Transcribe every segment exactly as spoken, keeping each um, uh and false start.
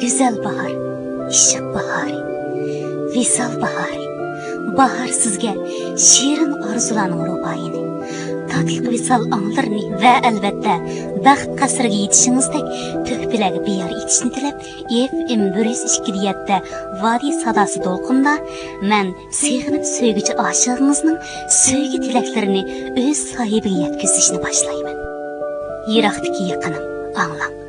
گۈزەل باھار، ئىشق باھارى، ۋىسال باھارى. باھار سىزگە شېرىن ئارزۇلارنىڭ رۇبائىيىنى، تاتلىق ۋىسال ئاڭلىرىنى ۋە ئەلۋەتتە بەخت قەسرىگە يېتىشىڭىزدەك تۆھپىلەرگە بىيار ئېتىشنى تىلەپ، ئېف ئېم بىر يۈز ئىككى دە يەتتە ۋادى ساداسى دولقۇنىدا مەن سېغىنىپ سۆيگۈچى ئاشىقىڭىزنىڭ سۆيگۈ تىلەكلىرىنى ئۆز ساھىبىگە يەتكۈزۈشنى باشلايمەن. يىراقتىكى يېقىنىم، ئاڭلاڭ.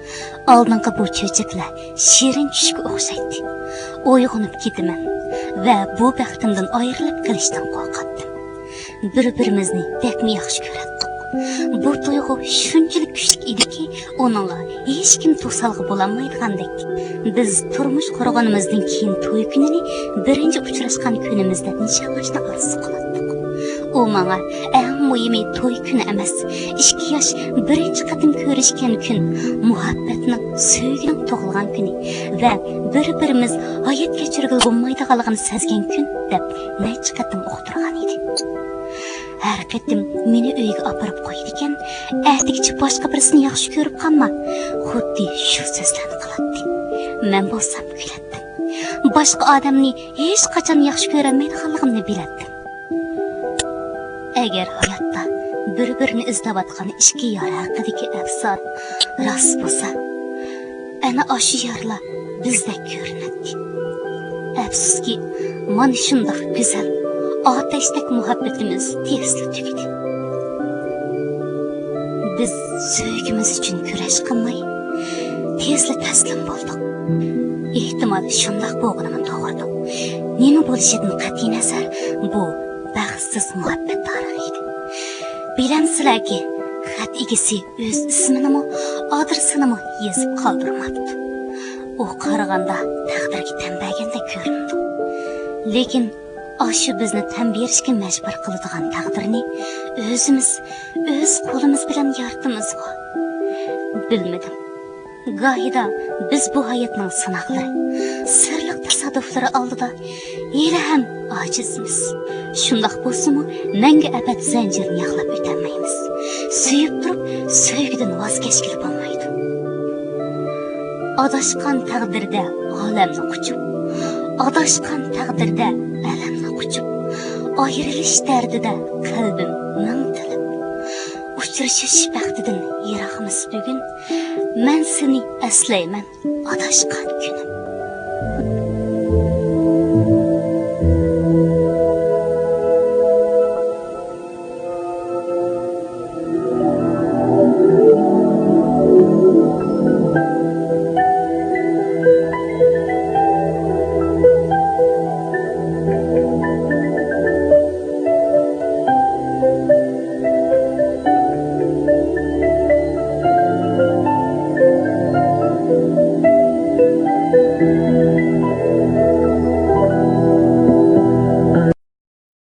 ئالدىنقى بۇ چۆچەكلەر شېرىن چۈشكە ئوخشايتتى. ئويغىنىپ كېتىمەن ۋە بۇ بەختىمدىن ئايرىلىپ قېلىشتىن قورقاتتىم. بىر-بىرىمىزنى بەكمۇ ياخشى كۆرەتتۇق. بۇ تۇيغۇ شۇنچىلىك كۈچلۈك ئىدىكى، ئۇنىڭغا ھېچكىم توسالغۇ بولالمايدىغاندەك. بىز تۇرمۇش قۇرغىنىمىزدىن كېيىن توي كۈنىنى بىرىنچى ئۇچراشقان كۈنىمىزدەك نىشانلاشنى ئارزۇ قىلاتتۇق. ئۇ ماڭا ئەڭ مۇھىمى توي كۈنى ئەمەس، ئىككى ياش بىرىنچى قېتىم كۆرۈشكەن كۈن، مۇھەببەتنىڭ، سۆيگۈنىڭ تۇغۇلغان كۈنى ۋە بىر-بىرىمىز ھايات كەچۈرگىلى بولمايدىغانلىقىنى سەزگەن كۈن، دەپ نەچچە قېتىم ئۇقتۇرغان ئىدى. ھەر قېتىم مېنى ئۆيگە ئاپىرىپ قويىدىكەن، ئەتىگىچە باشقا بىرسىنى ياخشى كۆرۈپ قالما، خۇددى شۇ سۆزلەرنى قىلاتتى. مەن بولسام كۈلەتتىم. باشقا ئادەمنى ھېچقاچان ياخشى كۆرەلمەيدىغانلىقىمنى بىلەتتىم. ئەگەر ھاياتتا بىر-بىرىنى ئىزدەۋاتقان ئىككى يار ھەققىدىكى ئەپسانە راست بولسا، ئەنە ئاشۇ يارلار بىزدەك كۆرۈنەتتى. ئەپسۇسكى، مانا شۇنداق گۈزەل، ئاتەشتەك مۇھەببىتىمىز تېزلا تۈگىدى. بىز سۆيگۈمىز ئۈچۈن كۈرەش قىلماي، تېزلا تەسلىم بولدۇق. ئېھتىمال، شۇنداق بولغىنىمۇ توغرىدۇر. نېمە بولۇشىدىن قەتئىينەزەر، بۇ بەختسىز مۇھەببەت تارىخى ئىدى. بىلەمسىلەركى، خەت ئىگىسى ئۆز ئىسمىنىمۇ، ئادرېسىنىمۇ يېزىپ قالدۇرماپتۇ. ئۇ قارىغاندا تەقدىرگە تەن بەرگەندەك كۆرۈنىدۇ. لېكىن ئاشۇ بىزنى تەن بېرىشكە مەجبۇر قىلىدىغان تەقدىرنى ئۆزىمىز، ئۆز قولىمىز بىلەن يارىتىمىزغۇ. بىلمىدىم. گاھىدا بىز بۇ ھاياتنىڭ سىناقلىرى، سىرلىق تاسادۇپلىرى ئالدىدا ھېلىھەم ئاجىزمىز. شۇنداق بولسىمۇ، مەڭگۈ ئەبەد زەنجىرنى ياقلاپ ئۆتەلمەيمىز. سۆيۈپ تۇرۇپ، سۆيگۈدىن ۋاز كەچكىلى بولمايدۇ. ئاداشقان تەقدىردە ئالەمنى قۇچۇپ، ئاداشقان تەقدىردە ئەلەمنى قۇچۇپ، ئايرىلىش دەردىدە قەلبىم مىڭ تىلىپ، ئۇچرىشىش بەختىدىن يىراقمىز بۈگۈن. مەن سېنى ئەسلەيمەن، ئاداشقان كۈنۈم.